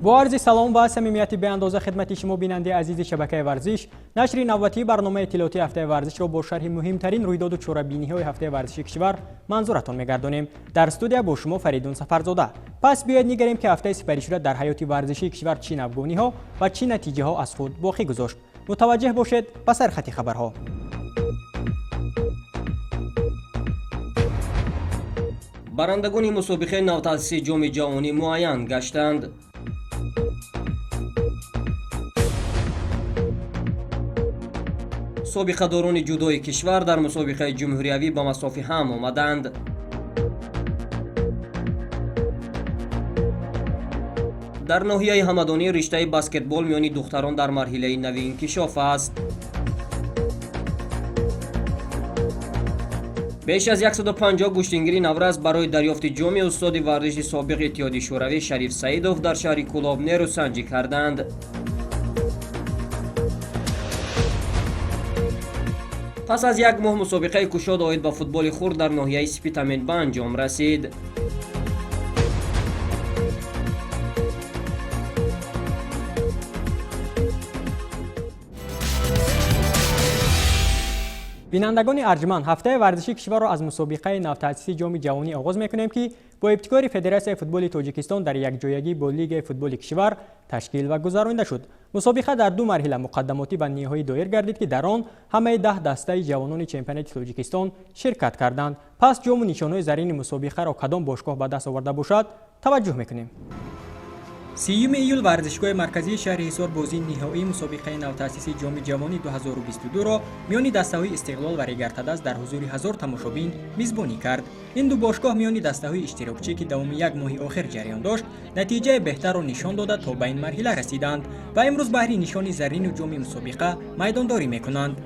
Бо арзи салом ва самимияти беандоза хидмати шумо, бинандаи азизи шабакаи варзиш, нашри навбатии барномаи иттилоотии ҳафтаи варзишро бо шарҳи муҳимтарин рӯйдоду чорабиниҳои ҳафтаи варзиши кишвар манзуратон мегардонем. Дар студия бо шумо Фаридун Сафарзода. Пас биёед нигарем, ки ҳафтаи сипаришуда дар ҳаёти варзишии кишвар чӣ навгониҳо ва чӣ натиҷаҳо аз худ боқӣ гузошт. Мутаваҷҷеҳ бошед ба сархати хабарҳо. Барандагони мусобиқаи навтаъсиси Ҷоми ҷавонӣ муайян гаштанд. Собиқадорони ҷудои кишвар дар мусобиқаи ҷумҳуриявӣ ба масофи ҳам омаданд. Дар ноҳияи Ҳамадонӣ риштаи баскетбол миёни духтарон дар марҳилаи нави инкишоф аст. Беш аз 150 гӯштингири наврас барои дарёфти ҷоми устоди варзиши собиқи Иттиҳоди Шӯравӣ Шариф Саидов дар шаҳри Кӯлоб нерӯсанҷӣ карданд. Пас аз як моҳ мусобиқаи кушод оид ба футболи хурд дар ноҳияи Спитамен ба анҷом расид. Бинандагони арҷманд, ҳафтаи варзишии кишварро аз мусобиқаи навтаъсиси Ҷоми ҷавонӣ оғоз мекунем, ки бо ибтикори Федератсияи футболи Тоҷикистон дар якҷоягӣ бо Лигаи футболи кишвар ташкил ва гузаронида шуд. Мусобиқа дар ду марҳила, муқаддамотӣ ва ниҳоӣ, доир гардид, ки дар он ҳамаи 10 дастаи ҷавонони чемпионати Тоҷикистон ширкат карданд. Пас ҷому нишонҳои заррини мусобиқаро кадом бошгоҳ ба даст оварда бошад, таваҷҷӯҳ мекунем. 30 июл варзишгоҳи марказии шаҳри Ҳисор бозии ниҳоии мусобиқаи навтаъсиси Ҷоми ҷавонӣ 2022-ро миёни дастаҳои Истиқлол ва Регартадаз дар ҳузури 1000 тамошобин мизбонӣ кард. Ин ду бошгоҳ миёни дастаҳои иштирокчӣ, ки давоми як моҳи охир ҷараён дошт, натиҷаи беҳтарро нишон дода, то ба ин марҳила расиданд ва имрӯз баҳри нишони заррину ҷоми мусобиқа майдондорӣ мекунанд.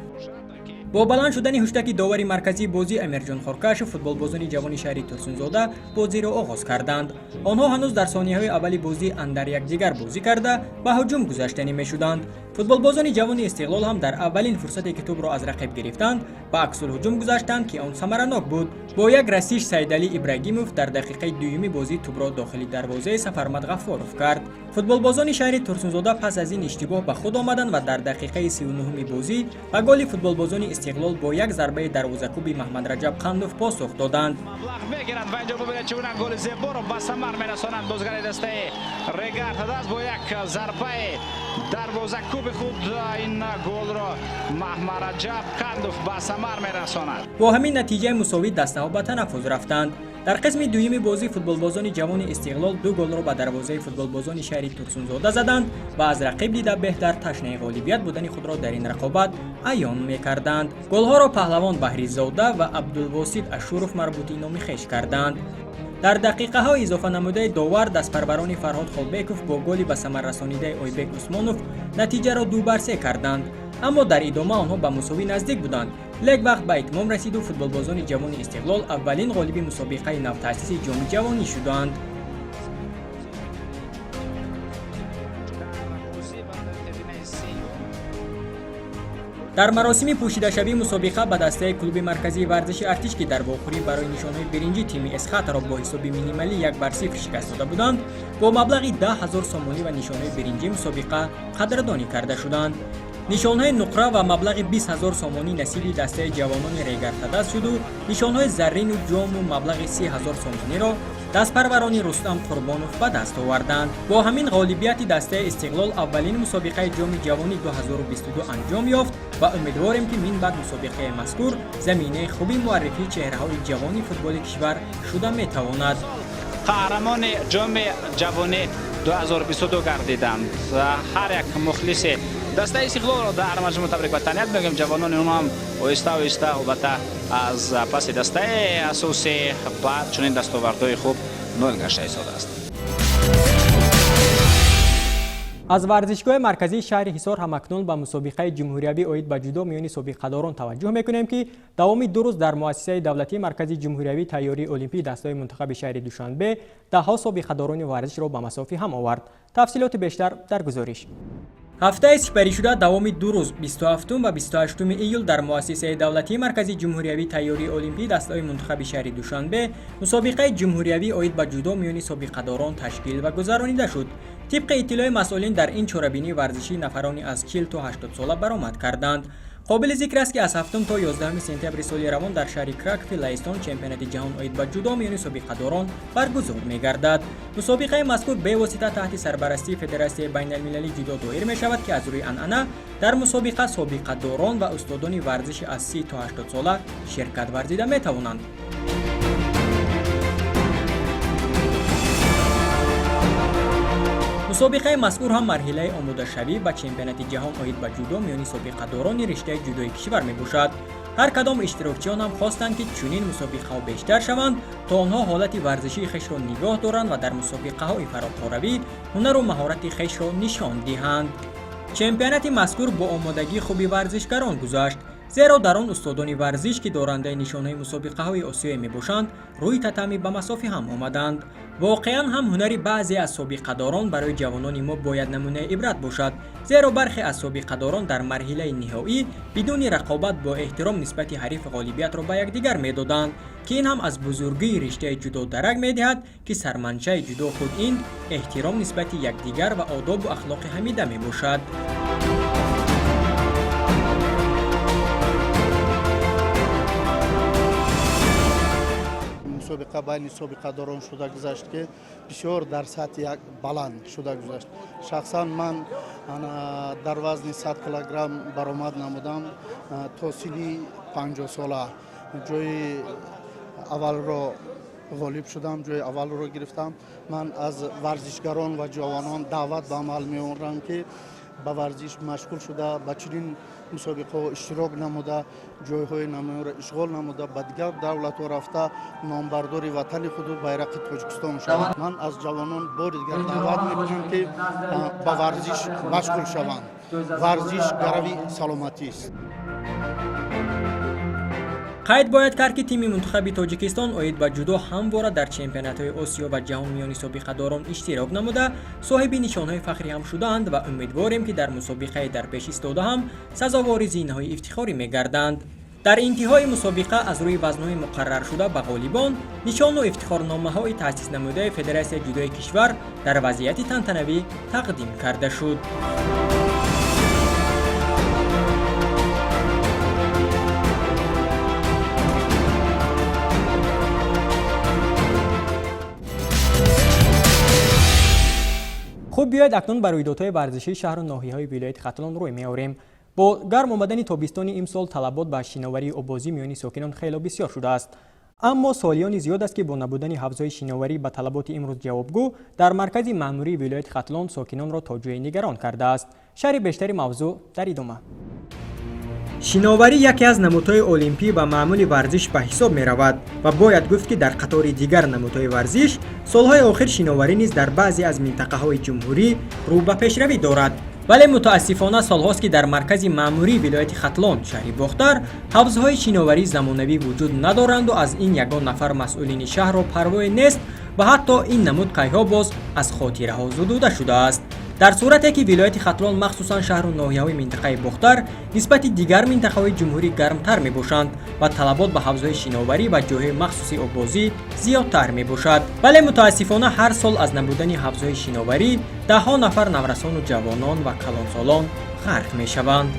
Бо баланд шудани ҳуштаки довари марказии бозӣ Амирҷон Хоркашев, футболбозони ҷавони шаҳри Турсунзода бозиро оғоз карданд. Онҳо ҳанӯз дар сонияҳои аввали бозӣ андар якдигар бозӣ карда, ба ҳуҷум гузаштанӣ мешуданд. Футболбозони ҷавони Истиқлол ҳам дар аввалин фурсате, ки тӯбро аз рақиб гирифтанд, ба аксулҳуҷум гузаштанд, ки он самаранок буд. Бо як расиш Саидалӣ Ибрагимов дар дақиқаи дуюми бозӣ тӯбро дохили дарвозаи Сафармад Ғаффоров кард. Футболбозони шаҳри Турсунзода пас аз ин иштибоҳ ба худ омаданд ва дар дақиқаи 39-уми бозӣ ба голи футболбозони Истиқлол бо як зарбаи дарвозакуби Маҳмадраҷаб Қандов посух доданд. Маблағ мегиранд ва инҷо бубинед, чӣ гуна голи зеборо ба самар мерасонанд бозигари дастаи Регартадаз. Бо як зарбаи дарвозакуби худ ин голро Маҳмадраҷаб Қандов ба самар мерасонад. Бо ҳамин натиҷаи мусовӣ дастаҳо ба танаффус рафтанд. Дар қисми дуюми бозӣ футболбозони ҷавони Истиқлол ду голро ба дарвозаи футболбозони шаҳри Турсунзода заданд ва аз рақиб дида беҳтар ташнаи ғолибият будани худро дар ин рақобат аён мекарданд. Голҳоро Паҳлавон Баҳризода ва Абдулвосид Ашуров марбути номи хеш карданд. Дар дақиқаҳои изофа намудаи довар дастпарварони Фарҳод Холбеков бо голи ба самар расонидаи Ойбек Усмонов натиҷаро 2-3 карданд. Аммо дар идома онҳо ба мусовӣ наздик буданд. Лек вақт ба итмом расиду футболбозони ҷавони Истиқлол аввалин ғолиби мусобиқаи навтаъсиси Ҷоми ҷавонӣ шуданд. Дар маросими пӯшидашавии мусобиқа ба дастаи клуби марказии варзиши Артиш, ки дар вохӯрӣ барои нишонҳои биринҷӣ тими Эсхатаро бо ҳисоби минималӣ 1-0 шикаст дода буданд, бо маблағи 10 000 сомонӣ ва нишонҳои биринҷӣ мусобиқа қадрдонӣ карда шуданд. Нишонҳои нуқра ва маблағи 20 000 сомонӣ насиби дастаи ҷавонони Регартадаз шуду нишонҳои заррину ҷому маблағи 30 000 сомониро дастпарварони Рустам Қурбонов ба даст оварданд. Бо ҳамин ғолибияти дастаи Истиқлол аввалин мусобиқаи Ҷоми ҷавонӣ 2022 анҷом ёфт ва умедворем, ки мин баъд мусобиқаи мазкур заминаи хуби муаррифии чеҳраҳои ҷавони футболи кишвар шуда метавонад. Қаҳрамони Ҷоми ҷавонӣ 2022 гардиданд. Ҳар як мухлиси дастаи Истиқлолро дар маҷмӯъ табрик ва таҳният мегӯем. Ҷавонони онҳо ҳам оҳиста оҳиста албатта аз паси дастаи асосӣ ба чунин дастовардҳои хуб ноил гашта истодааст. Аз варзишгоҳи марказии шаҳри Ҳисор ҳамакнун ба мусобиқаи ҷумҳуриявӣ оид ба ҷудо миёни собиқадорон таваҷҷӯҳ мекунем, ки давоми 2 рӯз дар муассисаи давлатии марказии ҷумҳуриявии тайёрии олимпии дастаҳои мунтахаби шаҳри Душанбе даҳҳо собиқадорони варзишро ба масофи ҳам овард. Тафсилоти бештар дар гузориш. Ҳафтаи сипаришуда давоми 2 рӯз 27 ва 28 июл дар муассисаи давлатии марказии ҷумҳуриявии тайёрии олимпӣ дастаҳои мунтахаби шаҳри Душанбе мусобиқаи ҷумҳуриявӣ оид ба ҷудо миёни собиқадорон ташкил ва гузаронида шуд. Тибқи иттилои масъулин, дар ин чорабинии варзишӣ нафарони аз 40 то 80 сола баромад карданд. Қобили зикр аст, ки аз 7 то 11 сентябри соли равон дар шаҳри Кракови Лаҳистон чемпионати ҷаҳон оид ба ҷудо миёни собиқадорон баргузор мегардад. Мусобиқаи мазкур бевосита таҳти сарпарастии Федератсияи байналмилалии ҷудо доир мешавад, ки аз рӯи анъана дар мусобиқа собиқадорон ва устодони варзиши аз 30 то 80 сола ширкат варзида метавонанд. Мусобиқаи мазкур ҳам марҳилаи омодашавӣ ба чемпионати ҷаҳон оид ба ҷудо миёни собиқадорони риштаи ҷудои кишвар мебошад. Ҳар кадом иштирокчиён ҳам хостанд, ки чунин мусобиқаҳо бештар шаванд, то онҳо ҳолати варзишии хешро нигоҳ доранд ва дар мусобиқаҳои фароқоравӣ ҳунару маҳорати хешро нишон диҳанд. Чемпионати мазкур бо омодагии хуби варзишгарон гузашт, зеро дар он устодони варзиш, ки дорандаи нишонҳои мусобиқаҳои осиёӣ мебошанд, рӯи татами ба масофи ҳам омаданд. Воқеан ҳам ҳунари баъзе аз собиқадорон барои ҷавонони мо бояд намунаи ибрат бошад, зеро бархе аз собиқадорон дар марҳилаи ниҳоӣ бидуни рақобат бо эҳтиром нисбати ҳариф ғолибиятро ба якдигар медоданд, ки ин ҳам аз бузургии риштаи ҷудо дарак медиҳад, ки сарманшаи ҷудо худ ин эҳтиром нисбати якдигар ва одобу ахлоқи ҳамида мебошад. Мусобиқа байни собиқадорон шуда гузашт, ки бисёр дар сатҳи як баланд шуда гузашт. Шахсан ман дар вазни 100 килограмм баромад намудам. То синни 50 сола ҷои аввалро ғолиб шудам, ҷои аввалро гирифтам. Ман аз варзишгарон ва ҷавонон даъват ба амал меорам, ки ба варзиш машғул шуда, ба чунин мусобиқаҳо иштирок намуда, ҷойҳои намоёнро ишғол намуда, ба дигар давлатҳо рафта, номбардори ватани худу байрақи Тоҷикистон шаванд. Ман аз ҷавонон бори дигар даъват мекунам, ки ба варзиш машғул шаванд. Варзиш гарави саломатист. Қайд бояд кард, ки тими мунтахаби Тоҷикистон оид ба ҷудо ҳамвора дар чемпионатҳои Осиё ва ҷаҳон миёни собиқадорон иштирок намуда, соҳиби нишонҳои фахрӣ ҳам шудаанд ва умедворем, ки дар мусобиқаи дар пеш истода ҳам сазовори зинаҳои ифтихорӣ мегарданд. Дар интиҳои мусобиқа аз рӯи вазнҳои муқарраршуда ба ғолибон нишону ифтихорномаҳои таъсис намудаи Федератсияи ҷудои кишвар дар вазъияти тантанавӣ тақдим карда шуд. Хуб, биёед акнун ба рӯйдодҳои варзишии шаҳру ноҳияҳои вилояти Хатлон рӯй меорем. Бо гарм омадани тобистони имсол талабот ба шиноварии оббозӣ миёни сокинон хело бисёр шудааст. Аммо солиёни зиёд аст, ки бо набудани ҳавзҳои шиноварӣ ба талаботи имрӯз ҷавобгӯ дар маркази маъмурии вилояти Хатлон сокинонро то ҷое нигарон кардааст. Шарҳи бештари мавзӯъ дар идома. Шиноварӣ яке аз намудҳои олимпӣ ва маъмули варзиш ба ҳисоб меравад ва бояд гуфт, ки дар қатори дигар намудҳои варзиш солҳои охир шиноварӣ низ дар баъзе аз минтақаҳои ҷумҳурӣ рӯ ба пешравӣ дорад. Вале мутаассифона, солҳост, ки дар маркази маъмурии вилояти Хатлон, шаҳри Бохтар, ҳавзҳои шиноварии замонавӣ вуҷуд надоранду аз ин ягон нафар масъулини шаҳрро парвое нест ва ҳатто ин намуд кайҳо боз аз хотираҳо зудуда шудааст. Дар сурате ки вилояти Хатлон, махсусан шаҳру ноҳияҳои минтақаи Бохтар, нисбати дигар минтақаҳои ҷумҳурӣ гармтар мебошанд ва талабот ба ҳавзҳои шиноварӣ ва ҷойҳои махсуси оббозӣ зиёдтар мебошад. Вале мутаассифона, ҳар сол аз набудани ҳавзҳои шиноварӣ даҳҳо нафар наврасону ҷавонон ва калонсолон ғарқ мешаванд.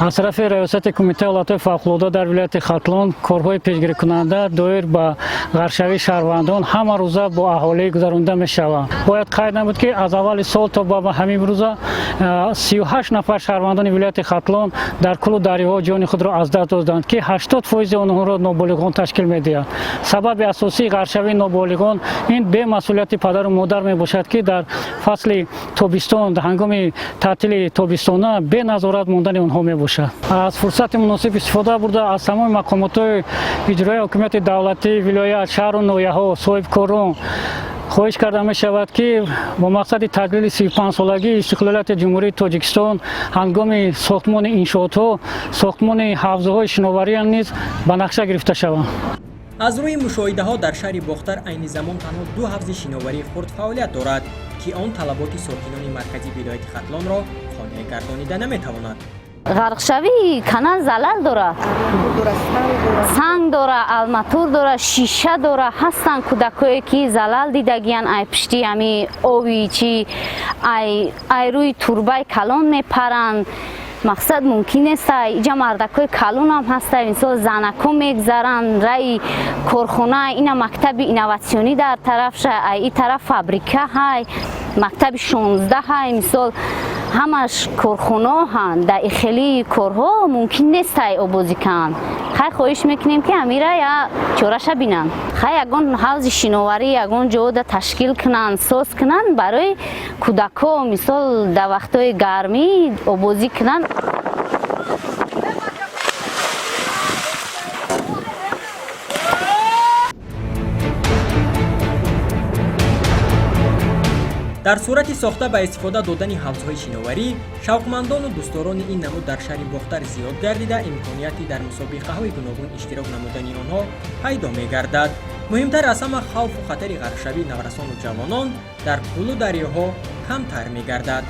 Аз тарафи раёсати Кумитаи ҳолатҳои фавқулода дар вилояти Хатлон корҳои пешгирикунанда доир ба ғарқшавии шаҳрвандон ҳамарӯза бо аҳолӣ гузаронида мешаванд. Бояд қайд намуд, ки аз аввали сол то ба ҳамин рӯза 38 нафар шаҳрвандони вилояти Хатлон дар кӯлу дарёҳо ҷони худро аз даст доданд, ки 80 фоизи онҳоро ноболиғон ташкил медиҳанд. Сабаби асосии ғарқшавии ноболиғон ин бемасъулияти падару модар мебошад, ки дар фасли тобистон, ҳангоми таътили тобистона беназорат мондани онҳо мебошад. Аз фурсати муносиб истифода бурда, аз тамоми мақомотҳои иҷроии ҳокимияти давлатии вилоят, шаҳру ноҳияҳо, соҳибкорон хоҳиш карда мешавад, ки бо мақсади таҷлили 35-солагии истиқлолияти Ҷумҳурии Тоҷикистон ҳангоми сохтмони иншоотҳо сохтмони ҳавзаҳои шиновариам низ ба нақша гирифта шаванд. Аз рӯи мушоҳидаҳо дар шаҳри Бохтар айни замон танҳо ду ҳавзи шиноварии хурд фаъолият дорад, ки он талаботи сокинони маркази вилояти Хатлонро қонеъ гардонида наметавонад. Ғарқшавии канал залал дора, санг дора, алматур дора, шиша дора. Ҳастанд кӯдакое ки залал дидагиян, ай пишти ҳами ови чи ай рӯи турбаи калон мепаранд. Мақсад мумкин нест. Иҷа мардакҳои калонам ҳаста, мисол занако мегзаранд. Раи корхона ина мактаби инноватсионӣ дар тарафша, ай и тараф фабрика ҳай, мактаби 16 ҳай, мисол ҳамаш корхонаҳанд. Дар ихелии корҳо мумкин нест ай обозӣ кан. Хай, хоҳиш мекунем, ки ҳамира я чораша бинанд. Хай, ягон ҳавзи шиноварӣ ягон ҷода ташкил кунанд, соз кунанд барои кӯдакҳо, мисол дар вақтҳои гармӣ обозӣ кунанд. Дар сурати сохта ба истифода додани ҳавзҳои шиноварӣ, шавқмандону дӯстдорони ин намуд дар шаҳри Бохтар зиёд гардида, имконияти дар мусобиқаҳои гуногун иштирок намудани онҳо пайдо мегардад. Муҳимтар аз ҳама, хавфу хатари ғарқшавии наврасону ҷавонон дар кӯлу дарёҳо камтар мегардад.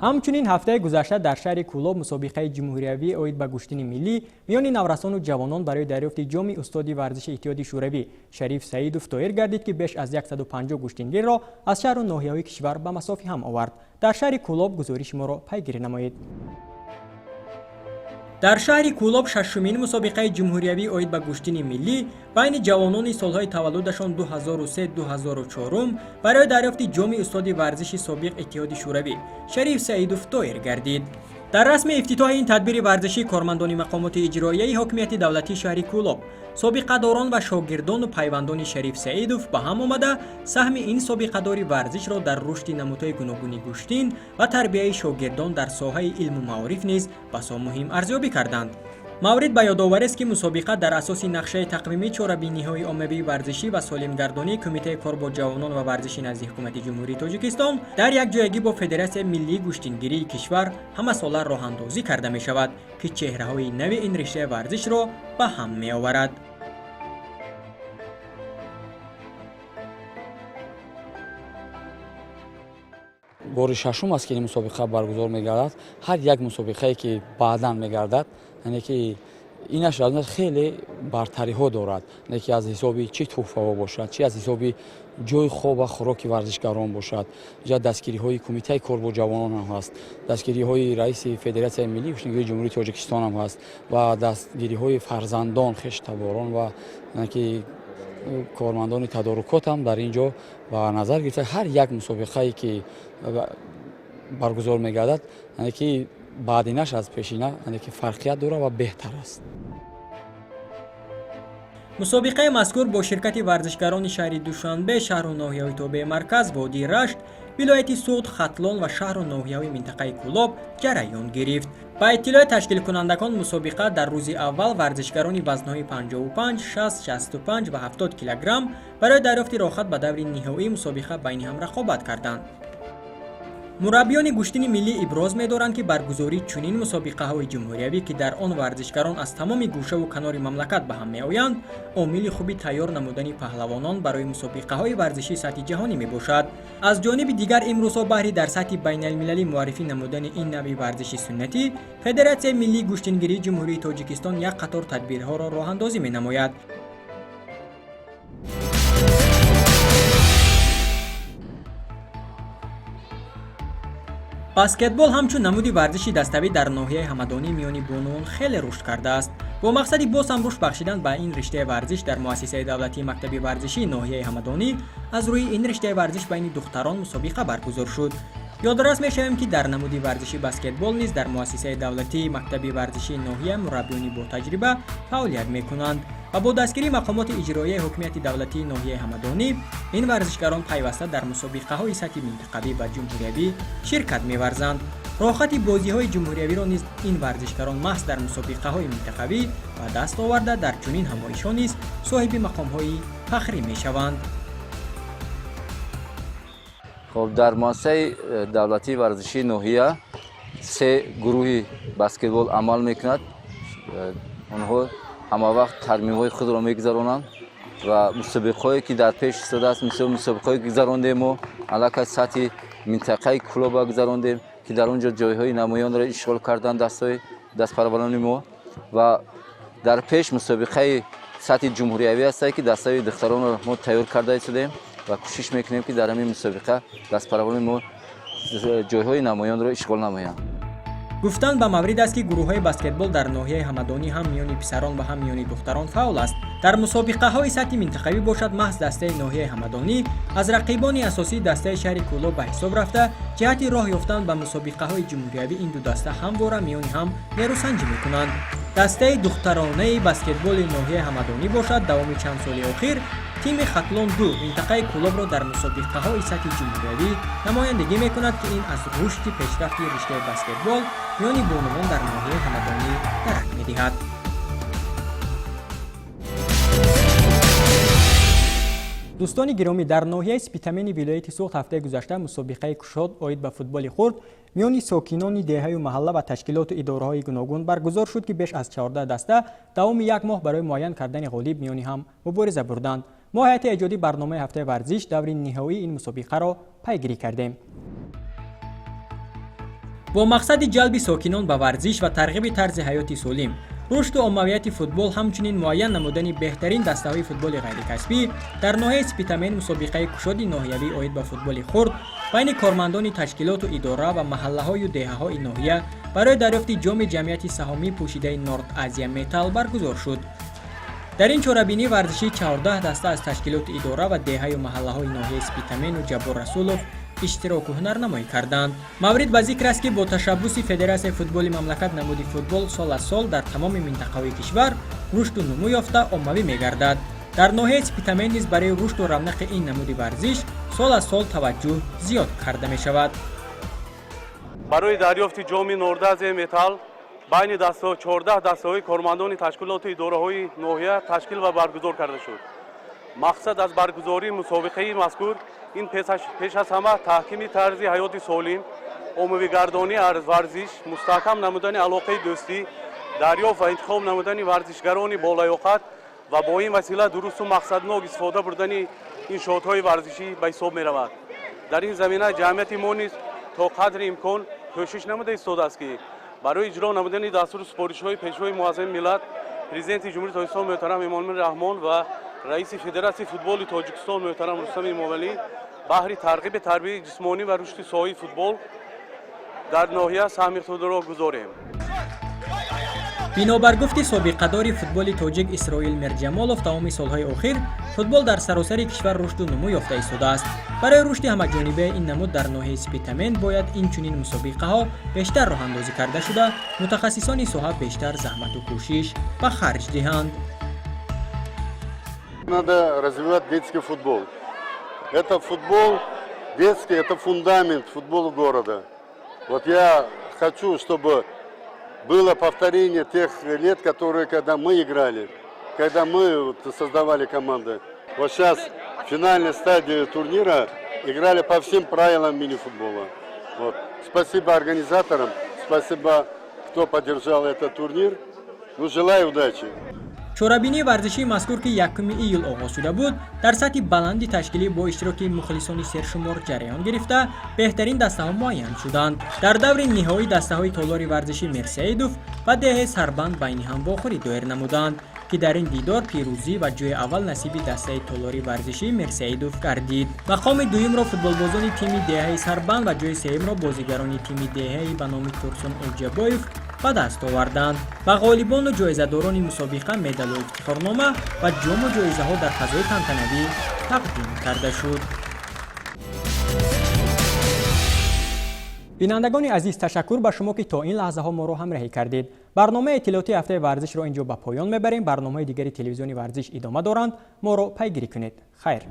Ҳамчунин ҳафтаи гузашта дар шаҳри Кӯлоб мусобиқаи ҷумҳуриявӣ оид ба гӯштини миллӣ миёни наврасону ҷавонон барои дарёфти ҷоми устоди варзиши Иттиҳоди Шӯравӣ Шариф Саидов доир гардид, ки беш аз 150 гӯштингирро аз шаҳру ноҳияҳои кишвар ба масофи ҳам овард. Дар шаҳри Кӯлоб гузориши моро пайгирӣ намоед. Дар шаҳри Кӯлоб шашумин мусобиқаи ҷумҳуриявӣ оид ба гӯштини миллӣ байни ҷавонони солҳои таваллудашон 2003-2004 барои дарёфти ҷоми устоди варзиши собиқ Иттиҳоди Шӯравӣ Шариф Саидов доир гардид. Дар расми ифтитоҳи ин тадбири варзишӣ кормандони мақомоти иҷроияи ҳокимияти давлатии шаҳри Кӯлоб, собиқадорон ва шогирдону пайвандони Шариф Саидов ба ҳам омада, саҳми ин собиқадори варзишро дар рушди намудҳои гуногуни гӯштин ва тарбияи шогирдон дар соҳаи илму маориф низ басо муҳим арзёбӣ карданд. Маврид ба ёдоварест, ки мусобиқа дар асоси нақшаи тақвимии чорабиниҳои оммавии варзишӣ ва солимгардонии Кумитаи кор бо ҷавонон ва варзиши назди Ҳукумати Ҷумҳурии Тоҷикистон дар якҷоягӣ бо Федератсияи миллии гӯштингирии кишвар ҳамасола роҳандозӣ карда мешавад, ки чеҳраҳои нави ин риштаи варзишро ба ҳам меоварад. Бори шашум аст, ки ин мусобиқа баргузор мегардад. Ҳар як мусобиқае, ки баъдан мегардад, яъне ки инаш аз он хеле бартариҳо дорад, яъне ки аз ҳисоби чӣ тӯҳфаҳо бошад, чӣ аз ҳисоби ҷои хоб ва хӯроки варзишгарон бошад. Ҷа дастгириҳои Кумитаи кор бо ҷавонон ҳам ҳаст, дастгириҳои раиси Федератсияи миллии гӯштингирии Ҷумҳурии Тоҷикистон ҳам ҳаст ва дастгириҳои фарзандон, хештаборон ва яъне ки кормандони тадорукот ҳам дар ин ҷо ба назар гирифта. Ҳар як мусобиқае, ки баргузор мегардад, яъне ки баъдинаш аз пешина, яъне ки фарқият дорад ва беҳтар аст. Мусобиқаи мазкур бо ширкати варзишгарони шаҳри Душанбе, шаҳру ноҳияҳои тобеи марказ, водии Рашт, вилояти Суғд, Хатлон ва шаҳру ноҳияҳои минтақаи Кӯлоб ҷараён гирифт. Ба иттилои ташкилкунандагон, мусобиқа дар рӯзи аввал варзишгарони вазнҳои 55, 60, 65 ва 70 килограмм барои дарёфти роҳхат ба даври ниҳоии мусобиқа байни ҳам рақобат карданд. Мураббиёни гӯштини миллӣ иброз медоранд, ки баргузории чунин мусобиқаҳои ҷумҳуриявӣ, ки дар он варзишгарон аз тамоми гӯшаву канори мамлакат ба ҳам меоянд, омили хуби тайёр намудани паҳлавонон барои мусобиқаҳои варзишии сатҳи ҷаҳонӣ мебошад. Аз ҷониби дигар, имрӯзҳо баҳри дар сатҳи байналмилалӣ муаррифӣ намудани ин навъи варзиши суннатӣ Федератсияи миллии гӯштингирии Ҷумҳурии Тоҷикистон як қатор тадбирҳоро роҳандозӣ менамояд. Баскетбол ҳамчун намуди варзиши даставӣ дар ноҳияи Ҳамадонӣ миёни бонувон хеле рушд кардааст. Бо мақсади боз ҳам рушд бахшидан ба ин риштаи варзиш дар муассисаи давлатии мактаби варзишии ноҳияи Ҳамадонӣ аз рӯи ин риштаи варзиш байни духтарон мусобиқа баргузор шуд. Ёдрас мешавем, ки дар намуди варзиши баскетбол низ дар муассисаи давлатии мактаби варзишии ноҳия мураббиёни ботаҷриба фаъолият мекунанд ва бо дастгирии мақомоти иҷроияи ҳокимияти давлатии ноҳияи Ҳамадонӣ ин варзишгарон пайваста дар мусобиқаҳои сатҳи минтақавӣ ва ҷумҳуриявӣ ширкат меварзанд. Роҳхати бозиҳои ҷумҳуриявиро низ ин варзишгарон маҳз дар мусобиқаҳои минтақавӣ ба даст оварда, дар чунин ҳамоишҳо низ соҳиби мақомҳои фахрӣ мешаванд. Хоб, дар муассисаи давлатии варзишии ноҳия Се гурӯҳи баскетбол амал мекунад. Онҳо ҳама вақт тармимҳои худро мегузаронанд ва мусобиқаҳое ки дар пеш истодааст, мисол мусобиқаҳое ки гузарондем, мо аллакай сатҳи минтақаи Кӯлоба гузарондем, ки дар он ҷо ҷойҳои намоёнро ишғол карданд дастҳои дастпарварони мо, ва дар пеш мусобиқаи сатҳи ҷумҳуриявӣ ҳастад, ки дастаи духтаронро мо тайёр карда истодаем ва кӯшиш мекунем, ки дар ҳамин мусобиқа дастпарварони мо ҷойҳои намоёнро ишғол намоянд. Гуфтан ба маврид аст, ки гурӯҳҳои баскетбол дар ноҳияи Ҳамадонӣ ҳам миёни писарон ва ҳам миёни духтарон фаъол аст. Дар мусобиқаҳои сатҳи минтақавӣ бошад, маҳз дастаи ноҳияи Ҳамадонӣ аз рақибони асосии дастаи шаҳри Кӯлоб ба ҳисоб рафта, ҷиҳати роҳ ёфтан ба мусобиқаҳои ҷумҳуриявӣ ин ду даста ҳамвора миёни ҳам нерӯсанҷӣ мекунанд. Дастаи духтаронаи баскетболи ноҳияи Ҳамадонӣ бошад, давоми чанд соли охир тими Хатлон 2 минтақаи Кӯлобро дар мусобиқаҳои сатҳи ҷумҳуриявӣ намояндагӣ мекунад, ки ин аз рушди пешрафти риштаи баскетбол миёни бонувон дар ноҳияи Ҳамадонӣ дарак медиҳад. Дӯстони гиромӣ, дар ноҳияи Спитамени вилояти Суғд ҳафтаи гузашта мусобиқаи кушод оид ба футболи хурд миёни сокинони деҳаю маҳалла ва ташкилоту идораҳои гуногун баргузор шуд, ки беш аз 14 даста давоми як моҳ барои муайян кардани ғолиб миёни ҳам мубориза бурданд. Мо ҳайати эҷодии барномаи ҳафтаи варзиш даври ниҳоии ин мусобиқаро пайгирӣ кардем. Бо мақсади ҷалби сокинон ба варзиш ва тарғиби тарзи ҳаёти солим, рушду оммавияти футбол, ҳамчунин муайян намудани беҳтарин дастаҳои футболи ғайрикасбӣ дар ноҳияи Спитамен мусобиқаи кушоди ноҳиявӣ оид ба футболи хурд байни кормандони ташкилоту идора ва маҳаллаҳою деҳаҳои ноҳия барои дарёфти ҷоми ҷамъияти саҳомии пӯшидаи Норд Азия Металл баргузор шуд. Дар ин чорабинии варзишӣ 14 даста аз ташкилоту идора ва деҳаю маҳаллаҳои ноҳияи Спитамену Ҷаббор Расулов иштироку ҳунарнамоӣ карданд. Маврид ба зикр аст, ки бо ташаббуси Федератсияи футболи мамлакат намуди футбол сол аз сол дар тамоми минтақаҳои кишвар рушду нумӯ ёфта, оммавӣ мегардад. Дар ноҳияи Спитамен низ барои рушду равнақи ин намуди варзиш сол аз сол таваҷҷӯҳ зиёд карда мешавад. Барои дарёфти ҷоми Норд Азия Металл байни 14 дастаҳои кормандони ташкилоту идораҳои ноҳия ташкил ва баргузор карда шуд. Мақсад аз баргузории мусобиқаи мазкур ин пеш аз ҳама таҳкими тарзи ҳаёти солим, оммавигардонии варзиш, мустаҳкам намудани алоқаи дӯстӣ, дарёфт ва интихоб намудани варзишгарони болаёқат ва бо ин васила дурусту мақсаднок истифода бурдани иншоотҳои варзишӣ ба ҳисоб меравад. Дар ин замина ҷамъияти мо низ то қадри имкон кӯшиш намуда истодааст, ки барои иҷро намудани дастуру супоришҳои Пешвои муаззами миллат, Президенти Ҷумҳурии Тоҷикистон муҳтарам Эмомалӣ Раҳмон ва раиси Федератсияи футболи Тоҷикистон муҳтарам Рустам Эмомалӣ баҳри тарғиби тарбияи ҷисмонӣ ва рушди соҳаи футбол дар ноҳия саҳми худро гузорем. Бинобар гуфти собиқадори футболи тоҷик Исроил Мирҷамолов, тамоми солҳои охир футбол дар саросари кишвар рушду нумӯ ёфта истодааст. Барои рушди ҳамаҷонибаи ин намуд дар ноҳияи Спитамен бояд инчунин мусобиқаҳо бештар роҳандозӣ карда шуда, мутахассисони соҳа бештар заҳмату кӯшиш ба харҷ диҳанд. Надо развивать детский футбол. Это футбол детский, это фундамент футбола города. Вот я хочу, чтобы было повторение тех лет, которые, когда мы играли, когда мы вот создавали команды. Вот сейчас в финальной стадии турнира играли по всем правилам мини-футбола. Вот. Спасибо организаторам, спасибо, кто поддержал этот турнир. Ну, желаю удачи. Чорабинии варзишии мазкур, ки 1 июл оғоз шуда буд, дар сатҳи баланди ташкилӣ бо иштироки мухлисони сершумор ҷараён гирифта, беҳтарин дастаҳо муайян шуданд. Дар даври ниҳоӣ дастаҳои толори варзишӣ Мирсаидов ва деҳаи Сарбанд байни ҳам вохӯрӣ доир намуданд, ки дар ин дидор пирӯзӣ ва ҷои аввал насиби дастаи толори варзишии Мирсаидов гардид. Мақоми дуюмро футболбозони тими деҳаи Сарбанд ва ҷои сеюмро бозигарони тими деҳаи ба номи Турсун Олҷабоев ба даст оварданд. Ба ғолибону ҷоизадорони мусобиқа медалу ифтихорнома ва ҷому ҷоизаҳо дар фазои тантанавӣ тақдим карда шуд. Бинандагони азиз, ташаккур ба шумо, ки то ин лаҳзаҳо моро ҳамроҳӣ кардед. Барномаи иттилоотии ҳафтаи варзишро ин ҷо ба поён мебарем. Барномаҳои дигари телевизиони Варзиш идома доранд, моро пайгирӣ кунед. Хайр.